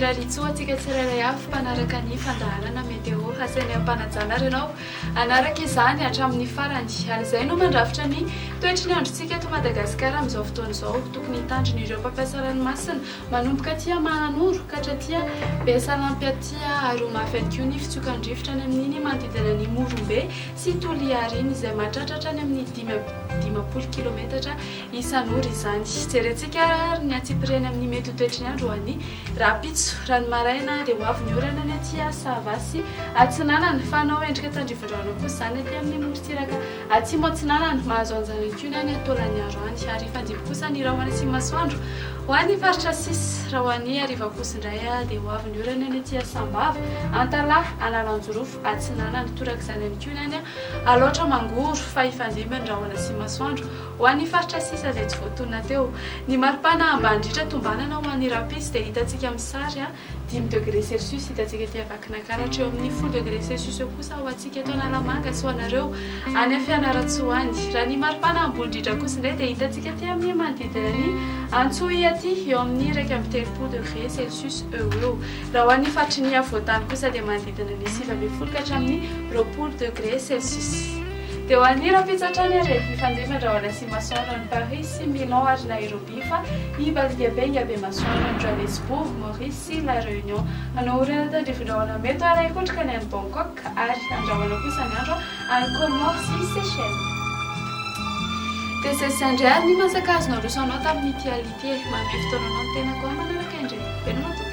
Irariantsoa antsika tsirairay avy mpanaraka ny fandaharana Météo. Asainay am-panajana ary ianao hanaraka izany hatramin'ny farany. Ary izay no mandrafitra ny toetry ny androntsika eto Madagasikara amin'izao fotoana izao. Tokony hitandrina ireo mpampiasa ranomasina manomboka aty Mahanoro ka hatraty Besalampy aty ary ho mafy ihany koa ny fitsokan-drivotra any amin'iny manodidina ny Morombe sy Toliara iny izay mahatratra hatrany amin'ny 55 kilometatra isan'ora izany. Jerentsika ary ny antsipiriany amin'ny mety ho toetry ny andro ho an'ny rahampitso. Raha ny maraina dia ho avy ny orana ny aty Sava sy Atsinanana fa hanao endrika tandrifin-drano kosa izany aty amin'ny morontsiraka atsimo atsinanana. Mahazo an'izany ihany koa ny any Taolagnaro any ary hifandimby kosa ny rahona sy ny masoandro ho an'ny faritra sisa. Raha ho an'ny hariva kosa indray dia ho avy ny orana ny aty Sambava, Antalaha, Analanjirofo, Atsinanana. Torak'izany ihany koa ny any Alaotra Mangoro fa hifandimby ny rahona sy masoandro ho an'ny faritra sisa izay tsy voatonona teo. Ny maripana ambany indrindra tombanana ho an'ny rahampitso dia hitantsika amin'ny sary, dimy degré celsius hitantsika ety Vakinankaratra, eo amin'ny folo degré celsius eo kosa ho antsika eto Analamanga sy ho anareo any Fianarantsoa any. Raha ny maripana ambony indrindra kosa indray dia hitantsika aty amin'ny manodidina ny Antsohihy aty, eo amin'ny 31 degré celsius eo ho eo. Raha ho an'ny faritry ny afovoan-tany kosa dia manodidina ny 19 ka hatramin'ny 20 degré celsius. Dia ho an'ny rahampitso hatrany ary e! Hifandimby andrahona sy masoandro any Paris sy Milan ary Nairobi fa hibaliaka be ingabe masoandro any Johannesburg, Maurice sy La Réunion. Hanao orana tandrifin-drahona mety ho arahin-kotroka ny any Bangkok ary handrahona kosa ny andro any Comores sy Seychelles. Dia izay sy indray ary ny masaka azo naroso anao tamin'ity alina ity e! Manome fotoana anao ny tenako amin'ny manaraka indray. Veloma tompoko!